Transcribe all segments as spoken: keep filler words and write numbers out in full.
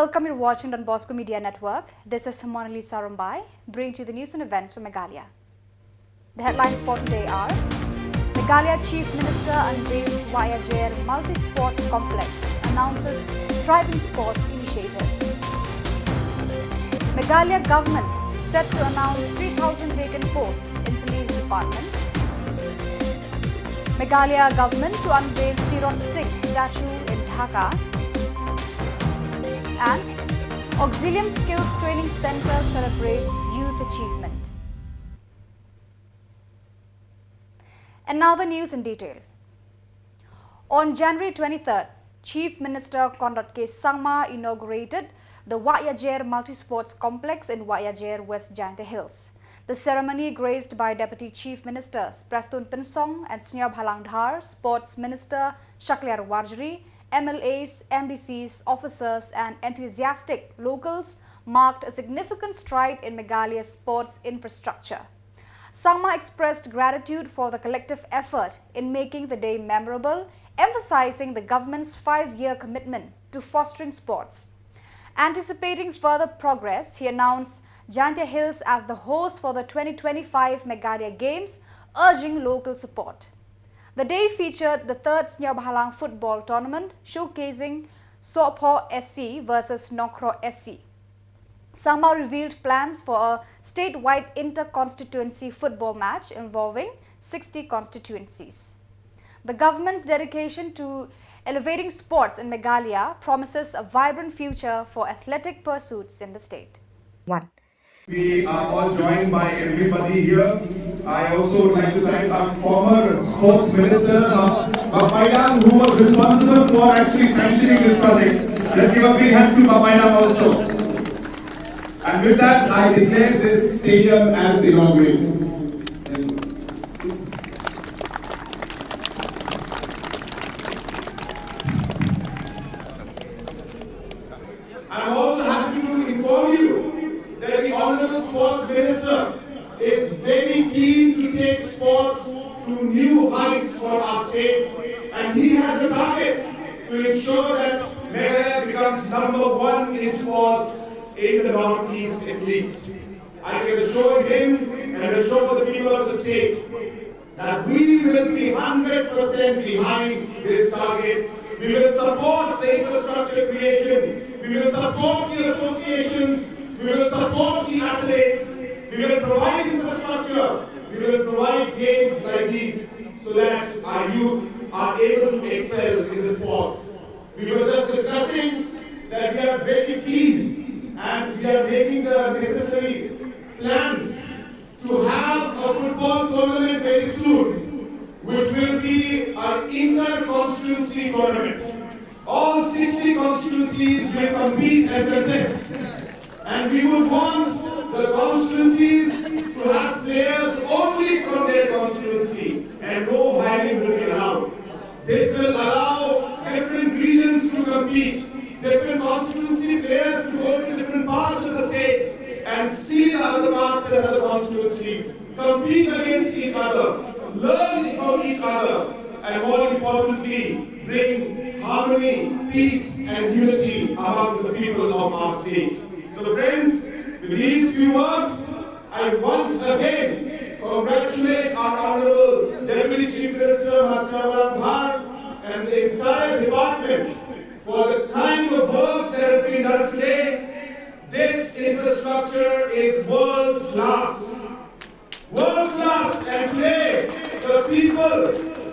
Welcome, you're watching Don Bosco Media Network. This is Monalisa Rumbai, bringing to you the news and events from Meghalaya. The headlines for today are: Meghalaya Chief Minister unveils Wahyajer Multi-Sports Complex, announces thriving sports initiatives. Meghalaya government set to announce three thousand vacant posts in police department. Meghalaya government to unveil Tirot Singh statue in Dhaka. And Auxilium Skills Training Centre celebrates youth achievement. And now the news in detail. On January twenty-third, Chief Minister Conrad K Sangma inaugurated the Wahyajer Multi-Sports Complex in Wahyajer, West Jaintia Hills. The ceremony, graced by Deputy Chief Ministers Prestone Tynsong and Sniawbhalang Dhar, Sports Minister Shakliar Warjri, M L As, M D Cs, officers, and enthusiastic locals, marked a significant stride in Meghalaya's sports infrastructure. Sangma expressed gratitude for the collective effort in making the day memorable, emphasizing the government's five-year commitment to fostering sports. Anticipating further progress, he announced Jaintia Hills as the host for the twenty twenty-five Meghalaya Games, urging local support. The day featured the third Sniawbhalang football tournament, showcasing Sohphoh S C versus Nongkroh S C. Sangma revealed plans for a statewide inter-constituency football match involving sixty constituencies. The government's dedication to elevating sports in Meghalaya promises a vibrant future for athletic pursuits in the state. One. We are all joined by everybody here. I also would like to thank our former sports minister, uh, Bap Paidang, who was responsible for actually sanctioning this project. Let's give a big hand to Bap Paidang also. And with that, I declare this stadium as inaugurated. I'm also happy to inform you that the Honorable Sports Minister is very keen to take sports to new heights for our state, and he has a target to ensure that Meghalaya becomes number one in sports in the Northeast at least. I can assure him and assure the people of the state that we will be hundred percent behind this target. We will support the infrastructure creation. We will support the associations. We will support the athletes. We will provide infrastructure. We will provide games like these so that our youth are able to excel in the sports. We were just discussing that we are very keen and we are making the necessary plans to have a football tournament very soon, which will be an inter-constituency tournament. All sixty constituencies will compete and contest. And we would want the constituencies to have players only from their constituency and no hiring will be allowed. This will allow different regions to compete, different constituency players to go to different parts of the state and see the other parts and other constituencies, compete against each other, learn from each other, and more importantly, bring harmony, peace, and unity among the people of our state. So, friends, with these few words, I once again congratulate our Honorable Deputy Chief Minister, Master Sniawbhalang Dhar, and the entire department for the kind of work that has been done today. This infrastructure is world class. World class, and today the people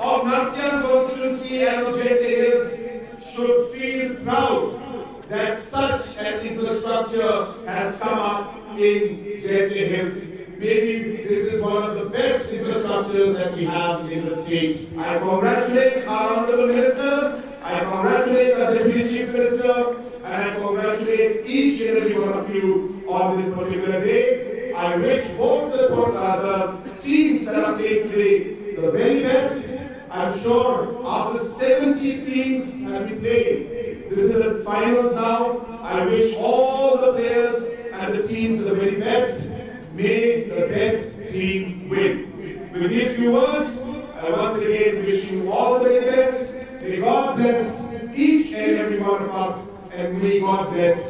of Nartiang constituency and of Jaintia Hills should feel proud that such an infrastructure has come up in Jaintia Hills. Maybe this is one of the best infrastructures that we have in the state. I congratulate our Honorable Minister, I congratulate our Deputy Chief Minister, and I congratulate each and every one of you on this particular day. I wish both the, uh, the teams that have played today the very best. I'm sure after seventy teams have been played, this is the finals now. I wish all the players and the teams the very best. May the best team win. With these few words, I once again wish you all the very best. May God bless each and every one of us, and may God bless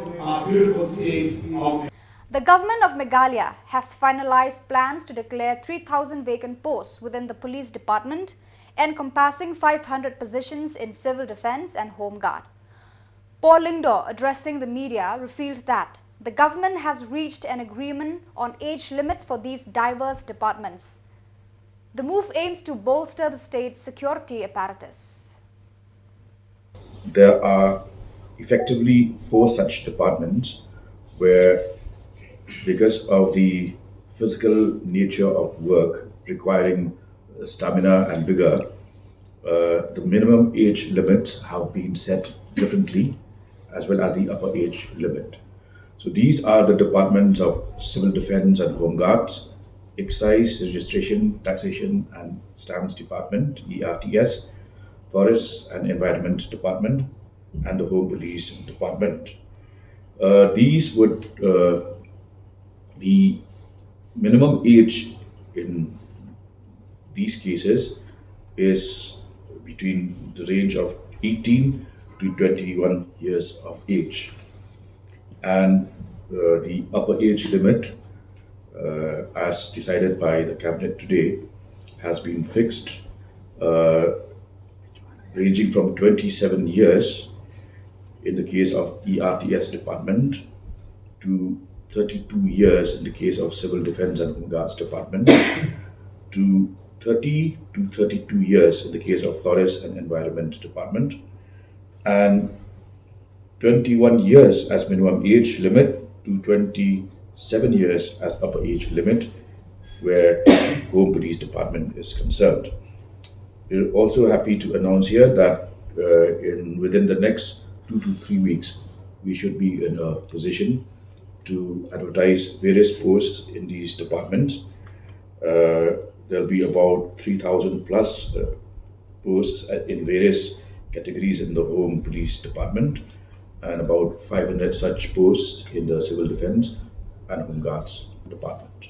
beautiful state of The government of Meghalaya has finalized plans to declare three thousand vacant posts within the police department, encompassing five hundred positions in civil defense and home guard. Paul Lyngdoh, addressing the media, revealed that the government has reached an agreement on age limits for these diverse departments. The move aims to bolster the state's security apparatus. There are effectively four such departments where, because of the physical nature of work requiring uh, stamina and vigor, uh, the minimum age limits have been set differently, as well as the upper age limit. So these are the departments of Civil Defense and Home Guards, Excise, Registration, Taxation and Stamps Department, E R T S, Forest and Environment Department, and the Home Police Department. Uh, these would, uh, the minimum age in these cases is between the range of eighteen to twenty-one years of age. And uh, the upper age limit, uh, as decided by the cabinet today, has been fixed, uh, ranging from twenty-seven years in the case of E R T S department to thirty-two years in the case of Civil Defense and Home Guards department to thirty to thirty-two years in the case of Forest and Environment department, and twenty-one years as minimum age limit to twenty-seven years as upper age limit where Home Police Department is concerned. We're also happy to announce here that uh, in within the next two to three weeks, we should be in a position to advertise various posts in these departments. Uh, there'll be about three thousand plus uh, posts in various categories in the Home Police Department and about five hundred such posts in the Civil Defense and Home Guards Department.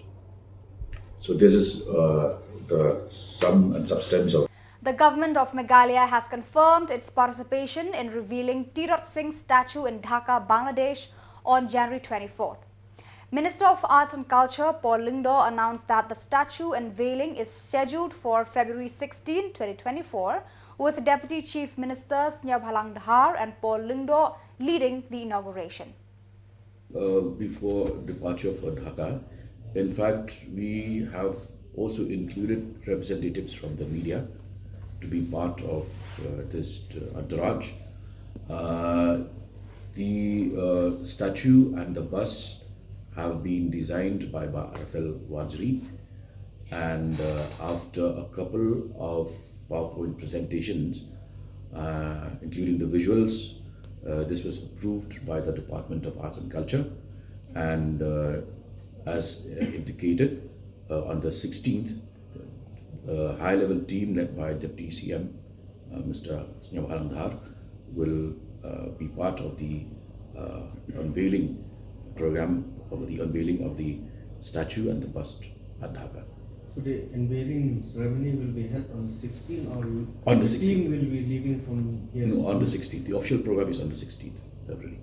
So this is uh, the sum and substance of The government of Meghalaya has confirmed its participation in revealing Tirot Singh's statue in Dhaka, Bangladesh on January twenty-fourth. Minister of Arts and Culture Paul Lyngdoh announced that the statue unveiling is scheduled for February sixteen, twenty twenty-four, with Deputy Chief Minister Sniawbhalang Dhar and Paul Lyngdoh leading the inauguration. Uh, before departure for Dhaka. In fact, we have also included representatives from the media to be part of uh, this uh, entourage. Uh, the uh, statue and the bust have been designed by Bah Rafael Wajri, and uh, after a couple of PowerPoint presentations, uh, including the visuals, uh, this was approved by the Department of Arts and Culture, and uh, as uh, indicated uh, on the sixteenth, a high-level team led by Deputy C M uh, Mister Sniawbhalang Dhar will uh, be part of the uh, unveiling program, of the unveiling of the statue and the bust at Dhaka. So the unveiling ceremony will be held on the sixteenth, or On the team sixteenth. Will be leaving from here. No, on the sixteenth. The official program is on the sixteenth February.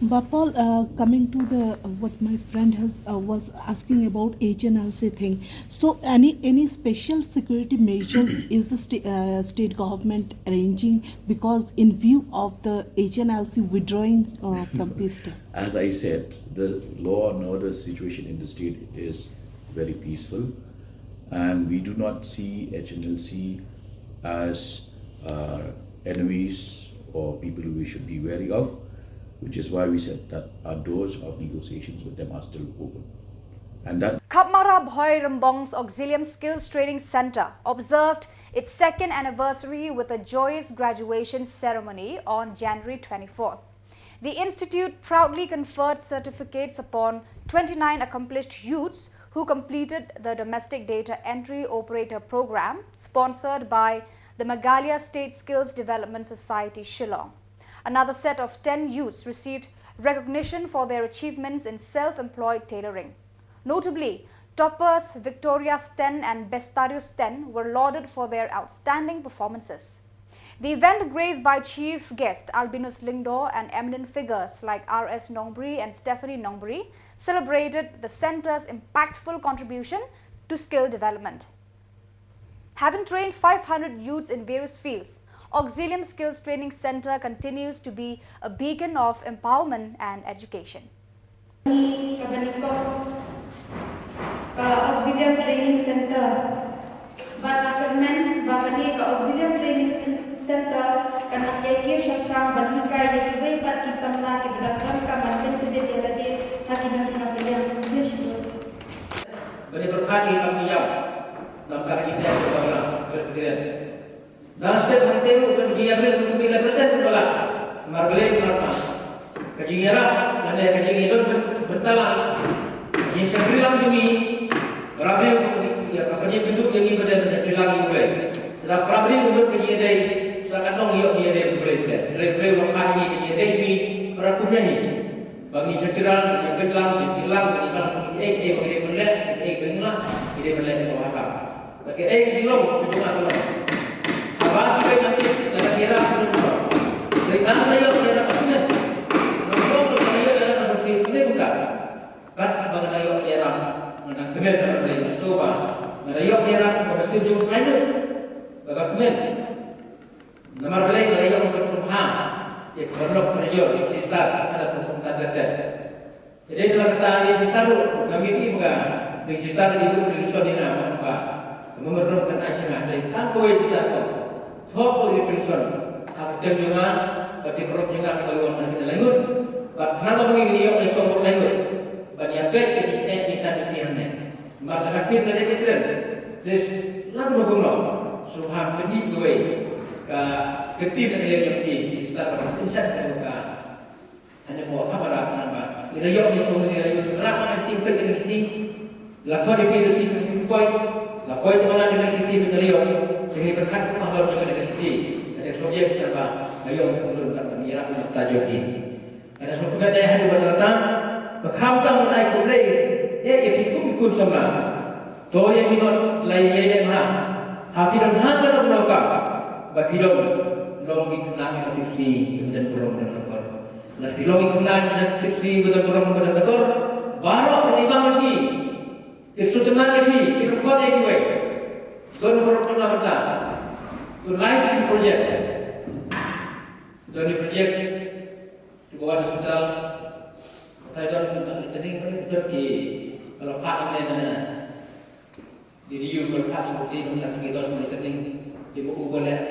Bah Paul, uh, coming to the uh, what my friend has uh, was asking about H N L C thing. So, any any special security measures is the sta- uh, state government arranging, because in view of the H N L C withdrawing uh, from peace talks? As I said, the law and order situation in the state is very peaceful, and we do not see H N L C as uh, enemies or people we should be wary of, which is why we said that our doors of negotiations with them are still open. And that Khamara Bhoirymbong's Auxilium Skills Training Centre observed its second anniversary with a joyous graduation ceremony on January twenty-fourth. The institute proudly conferred certificates upon twenty-nine accomplished youths who completed the Domestic Data Entry Operator Programme, sponsored by the Meghalaya State Skills Development Society, Shillong. Another set of ten youths received recognition for their achievements in self-employed tailoring. Notably, toppers Victoria Sten and Bestarius Sten were lauded for their outstanding performances. The event, graced by chief guest Albinus Lyngdoh and eminent figures like R S Nongbri and Stephanie Nongbri, celebrated the centre's impactful contribution to skill development. Having trained five hundred youths in various fields, Auxilium Skills Training Centre continues to be a beacon of empowerment and education. Ka Auxilium Training Centre. Bad nga kyrmen ba kane ka Auxilium Training Centre kan nang ïakhih shaphrang ban hikai ïa kiwei pat ki samla kiba dang donkam ban pyntbit ïa lade ha ki nongkyndong ka liang. Khublei shibun. Ban ïa pyrkhat ïa ka ïam. Namar ka jingïam ka ba la, Presbyterian. Nang step hangtei ruh ban ïa briew ruh ki la present ba la. Mar Blei mar ma. Ka jingïarap lane ka jingïadon byn-, bynta la. Ïa shakri lang jong ngi. Para briew ruh ki ïa ka pynïakynduh ïa ngi ba dei ban shakri lang ïa U Blei. Lada para briew ruh ka jingïadei sa katno ngi ïoh jingïadei U Blei. Blei, Blei ruh ka jingïadei jong ngi para kumne hi. Ba ngi shakri lang, ba ngi peit lang, ba ngi tih lang, ba ngi bang, ba ngi ei ei ba ngi dei ban leh, ba ngi ei ba ngi lah, ngi dei ban leh ïa ka ba hakam. Ba ki ei ki long ki jong nga ki long. Haba ki bei nang tip na ka ïarap ki jong nga. Dei nang la ïoh ïarap ki men. Nang long la ïoh ïarap na sosiet ki men ka. Kat ba nga la ïoh ïarap nga dang kmen na ka Blei nga sngewbha. Nga la ïoh ïarap sngewbha ka sien jong ai lut. Ba ka kmen. Namar Blei nga la ïoh ka sngewbha ïa ka paralok parajor ïa ka sister ka la kum ka ter ter. Te dei namar kata ïa ka sister ruh ngam ïohi ba ka dei ka sister ïa ka dei ka sister ïa nga ba ka ka member ruh ka nai sha nga dei tang kawei sister ko. Thoh ko ïa ka pension ha ka kyrteng jong nga bad ïa ka paralok jong nga ka la ïoh na ka la ngut. Bad khnang ba ngi ïoh ka sngewbha la ngut. Bad ïa peit ïa ka jingeh jingshad jong ki hangne. Namar ka kit lane ka kren. Please, la kumno kumno. Sngewbha pyni kawei ka kti na ka liang jong phi, ki stad ka pynshai ka ka. Hynrei ko ha para ka namba. Ïa ïoh ïa sngewbha ïa ïoh rak ka kti peit ka kti. La khot ïa phi rusi ka phi poi. La poi tang la ka kti peit ka ïoh. Ïa pyrkhat ka pynlong jong ka kti. Ka subject ka ba ka ïoh ka tulun ka ïa rak ka ta jong phi. Ka da sngewthuh eh haduh ba dang tam ba kham tam ban ai khublei eh ïa phi kum ki khun samla. To ïa minot lai ïa ïa ha ha phi don ha ka dong nongkam ba phi don long ki khynnah ïa ka tipsi ki ba don burom don lakor. Lada phi long ki khynnah ïa ka tipsi ba don burom ba don lakor baroh ki bang ïa phi ki sngewtynnat ïa phi ki pynkot ïa kiwei. Don burom don la mynta. Don lai ki projek. Don ki projek. Kiba wan hospital, ka don ka training ka don ki ba la phah ne na D D U ba la phah shuti na ka ki dos na training kiba u ba leh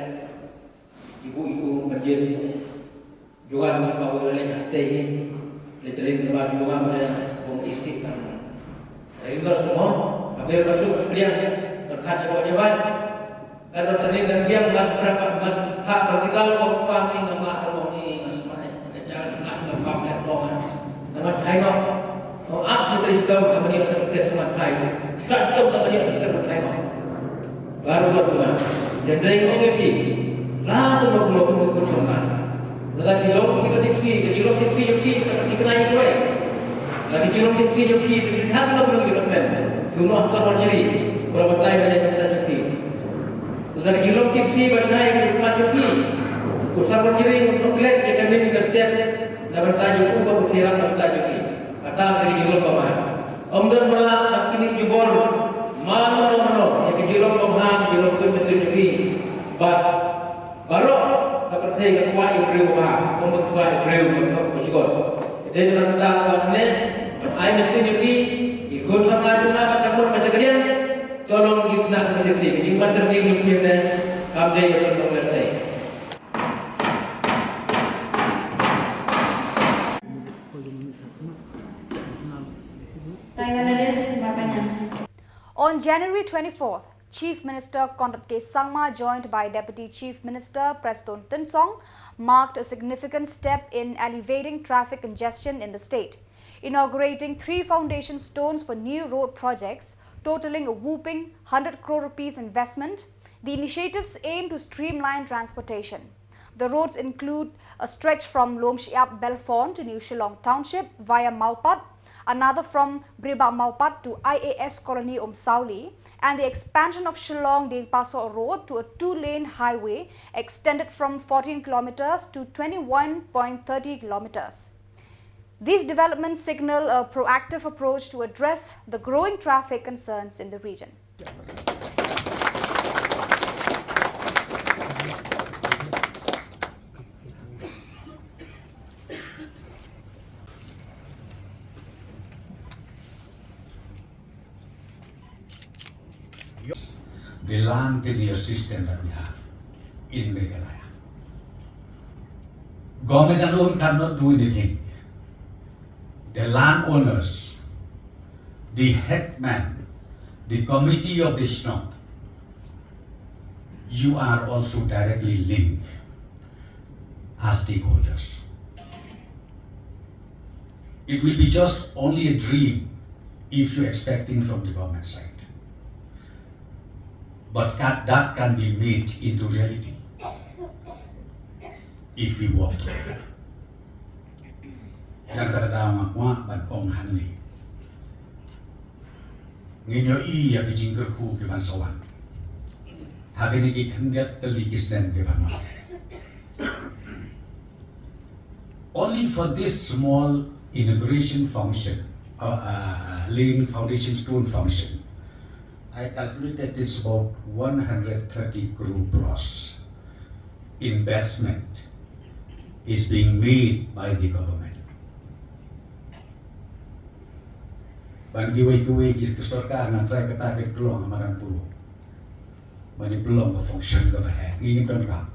kiba u ban jin juan ba ba leh hate hi le training ba juan ba leh bom isi kan. Ring dos mo, haber masuk ke priang, berkat ko dia bai. Kan training dan biang mas berapa mas hak vertikal ko pam ni ngam lah ko ni mas mai. Kerja nak sudah pam lek ko. Nama thai mo. Mo ap sentri situ kami ni asal kerja semat thai. Sat situ kami ni asal kerja thai mo. Baru baru lah. Jadi orang ni lah tu mau mau tu mau tu sama. Lada ki long ki ba tipsi, ka ki long tipsi jong ki, ka ki kena ïa kiwei. Lada ki long tipsi jong ki, ki kena kena kena department. Jumlah server jeri, ula batai ba ïa ka jong ki. Lada ki long tipsi ba shai ka khmat jong ki. U server jeri u soklet ïa ka min ka step, na batai jong u ba u sirap na batai jong ki. Kata ka ki long ba mai. Ym don ba lah ban kynnoh jubor. Mano mano mano, ïa ka ki long ba mai, ka ki long tu mesin jong ki. Bad baroh ka pyrthei ka kwah ïa u briew uba, ym ka kwah ïa u briew uba thok uba shukor. Dei namar kata ka ba ne, ai mesin ïa phi, ki khun samla jong nga bad sha khun bad sha kadiang, to long ki khynnah ka tipsi, ka jingban training jong phi ne, kam dei ïa ka long lehse. On January twenty-fourth, Chief Minister Conrad K Sangma, joined by Deputy Chief Minister Prestone Tynsong, marked a significant step in alleviating traffic congestion in the state, inaugurating three foundation stones for new road projects totaling a whopping hundred crore rupees investment. The initiatives aim to streamline transportation. The roads include a stretch from Loamshiap Belfon to New Shillong Township via Mawpat, another from Brebar Mawpat to I A S Colony Umsawli, and the expansion of Shillong Diengpasoh Road to a two-lane highway extended from fourteen kilometers to twenty-one point thirty kilometers. These developments signal a proactive approach to address the growing traffic concerns in the region. The land tenure system that we have in Meghalaya. Government alone cannot do anything. The landowners, the headman, the committee of the Shnong, you are also directly linked as stakeholders. It will be just only a dream if you're expecting from the government side. But can, that can be made into reality if we work together. Ïa kata nga kwah ban ong hangne. Ngin ïohi ïa ki jingkyrkhu ki ban sa wan ha kine ki khyndiat tylli ki snem ki ban wan. Only for this small inauguration function, uh, uh, laying foundation stone function, I calculated it's about one hundred thirty crore plus investment is being made by the government. Ban kiwei kiwei ki sorkar nga trai kata ki pynlong ha madan puro. Ban ïa pynlong ka function kaba heh. Ngi donkam.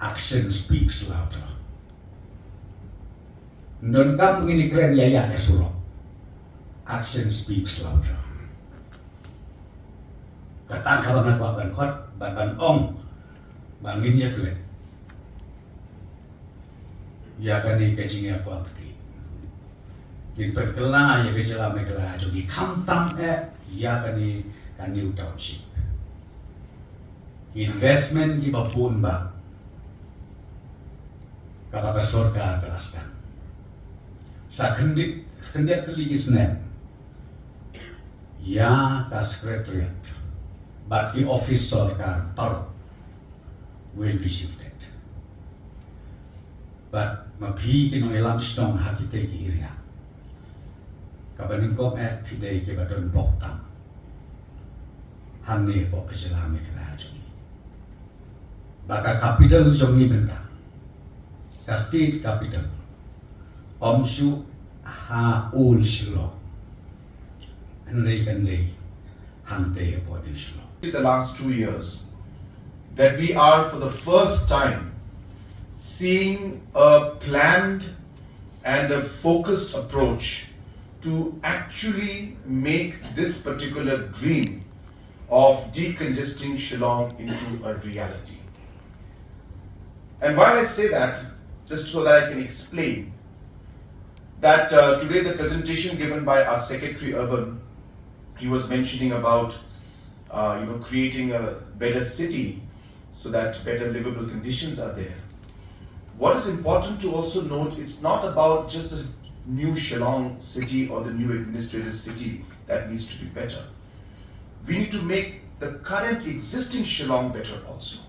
Action speaks louder. Donkam ngin ïa kren ïa ïa ka surok. Action speaks louder. Kata kaba nga kwah ban khot, ban ban ong, ba ngin ïa kren ïa kane ka jingïakwah kti. Ngin pynkylla ïa ka jylla Meghalaya jong ngi khamtam eh ïa kane ka New Township. Investment kiba bun ba kaba ka sorkar ka la sdang. Sa khyndiat, khyndiat tylli ki snem ïa ka secretariat bad ki office sorkar baroh will be shifted. Bad ma phi ki nongïalam shnong ha kitei ki area, kaba nyngkong eh phi dei kiba don bok tam hangne hapoh ka jylla Meghalaya jong ngi. Ba ka capital jong ngi mynta, ka state capital, ym shu ha Old Shillong, hynrei kan dei hangtei hapoh New Shillong. In the last two years, that we are for the first time seeing a planned and a focused approach to actually make this particular dream of decongesting Shillong into a reality. And why I say that, just so that I can explain, that uh, today the presentation given by our Secretary Urban, he was mentioning about uh, you know, creating a better city so that better livable conditions are there. What is important to also note, it's not about just the new Shillong city or the new administrative city that needs to be better. We need to make the current existing Shillong better also.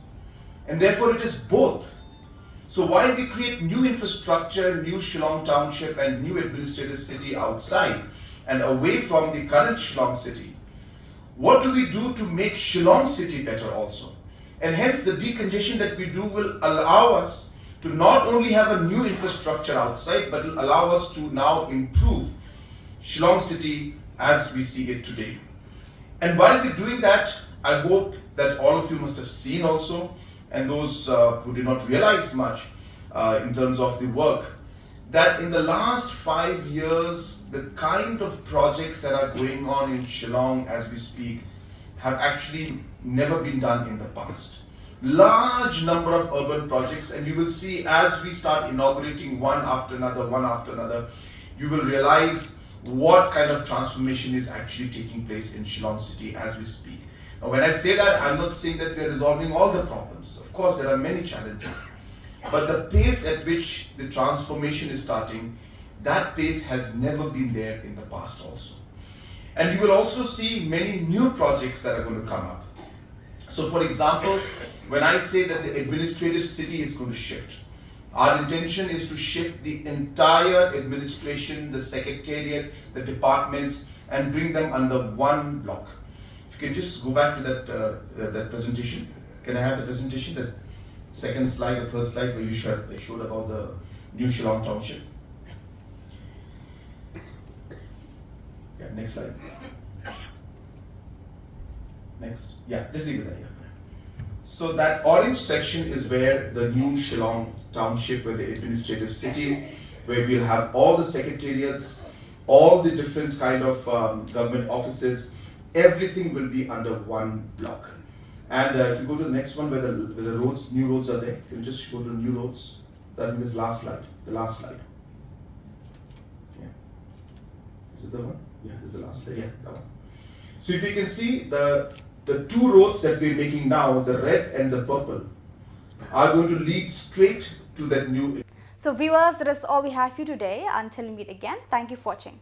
And therefore it is both. So while we create new infrastructure, new Shillong township and new administrative city outside and away from the current Shillong city, what do we do to make Shillong city better also? And hence the decongestion that we do will allow us to not only have a new infrastructure outside, but will allow us to now improve Shillong city as we see it today. And while we're doing that, I hope that all of you must have seen also, and those uh, who did not realize much uh, in terms of the work, that in the last five years, the kind of projects that are going on in Shillong as we speak have actually never been done in the past. Large number of urban projects, and you will see as we start inaugurating one after another, one after another, you will realize what kind of transformation is actually taking place in Shillong city as we speak. Now, when I say that, I'm not saying that we are resolving all the problems. Of course, there are many challenges. But the pace at which the transformation is starting That pace has never been there in the past also. And you will also see many new projects that are going to come up. So, for example, when I say that the administrative city is going to shift, our intention is to shift the entire administration, the secretariat, the departments, and bring them under one block. If you can just go back to that uh, uh, that presentation. Can I have the presentation? That second slide or third slide where you showed, showed about the new Shillong Township. Yeah, next slide. Next. Yeah, just leave it there. Yeah. So that orange section is where the new Shillong Township, where the administrative city, where we'll have all the secretariats, all the different kind of um, government offices, everything will be under one block. And uh, if you go to the next one, where the, where the roads, new roads are there, you just go to new roads. That is last slide, the last slide. Yeah. Is it the one? Yeah, this is the last slide. Yeah, that one. So if you can see the the two roads that we're making now, the red and the purple, are going to lead straight to that new. So viewers, that is all we have for you today. Until we meet again, thank you for watching.